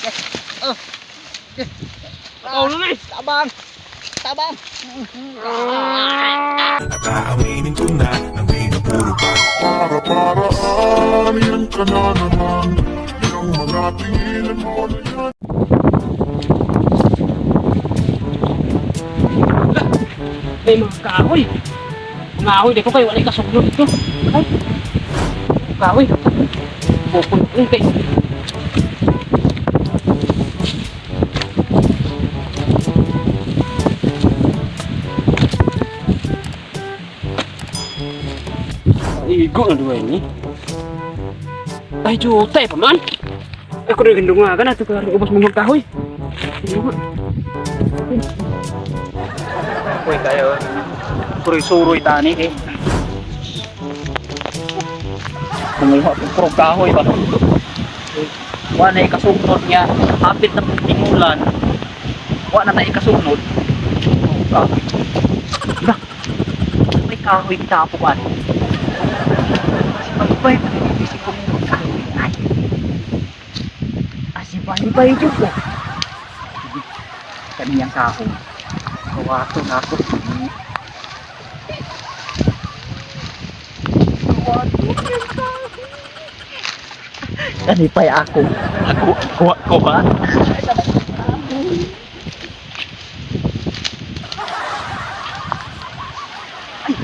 Okay. Oh. Tao na eh. Tabang. Tabang. At aaminin ko na nang di na puro pa. Para-paraan, yan ka na naman. Yung mga tinginan mo na yan. May mga kahoy. Mga kahoy, di ko kayo walay kasugno dito. Ay. Kahoy. Bukon ko kay. Igo na duwa ini. Ay, jutay pa man. Ay, kuno gindunga ka na. Ito ka rin ubos mga kahoy. Gindunga. Uy, kayo. Suroy-suroy tani eh. Kumuha ko puro kahoy ba? Wa na ikasugnod niya. Hapit na tingulan. Wa na tayo ikasugnod. Oh, kahoy. Diba? May kahoy kitapo ani. Si Baybay, si kumuha kahoy. Ay. Ah, si Baybay jud ko. Sige. Kaniyang kahoy. Kawato na ako. Kanipay ako. Ako, kuha, kuha. Ay,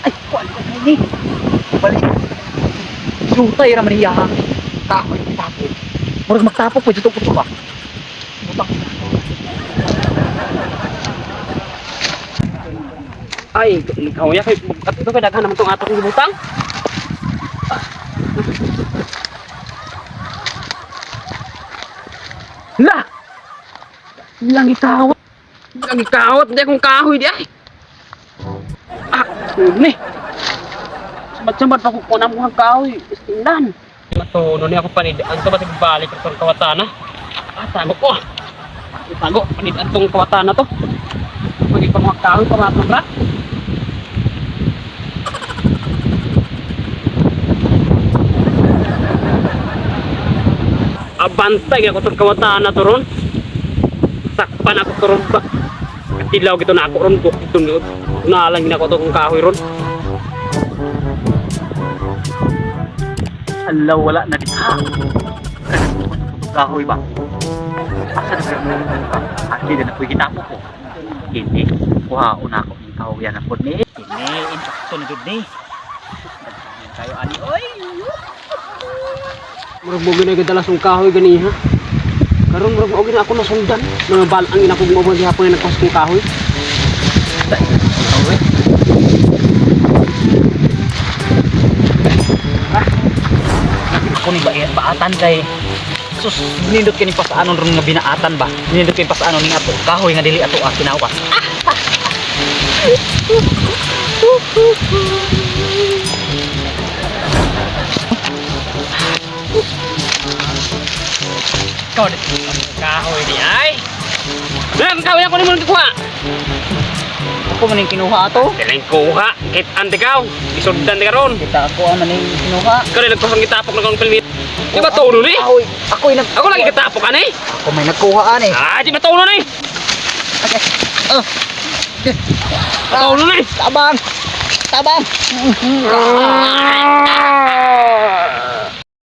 ay, kuha ko na ini. Balik. Jutay raman niya. Kahoy, tapo. Murag magtapok po, dito po ba? Butang. Ay, ikaw ya kay at ito kay daghan naman tong atong gibutang. La! Lang ikawat. Lang ikawat di akong kahoy di ay. Ah, ni. Samad-samad pa ko kunan mo ang kahoy, istindan. Matuno ni ako panid ang to basig balik itong kawatan na. Ah, tago ko. Tago, panid ang tong kawatan na to. Pag pa mga kahoy pamatong ra. Abantay ako tong kawataan na to ron. Sakpan ako to ron ba. Katilaw gito na ako ron buk ito nalang gina ko to kung kahoy ron. Alaw, wala na din. Ha? Kahoy ba? Asa na ba? Ate na napoy gitapo ko. Kini, kuha una ko ng kahoy na po ni. Kini, insakto na jud ni. Daghan kayo ani oy. Murag mo ginay gadalas ng kahoy ganiha. Karon murag mo gina ako nasundan. Mga balang ina ko mo gihapon nga nagpas kong kahoy. Kahoy. Ako ni ba baatan kay sus nindot kini pasaanon ron nga binaatan ba nindot kini pasaanon ning ato kahoy nga dili ato ah kinawa. Ikaw di kahoy di ay. Lang kahoy ako nimo nagkuha. Ako man ning kinuha ato. Diling kuha, kit ante kaw. Isundan di karon. Kita ako ang maning kinuha. Ikaw rin nagpas ang gitapok na kong pilmit. Di ba tulo ni? Kahoy ako nag Ako lagi kitapok ani. Ako may nagkuha ani. Ah, di ba tulo ni? Okay. Oh. Tulo ni. Tabang. Tabang.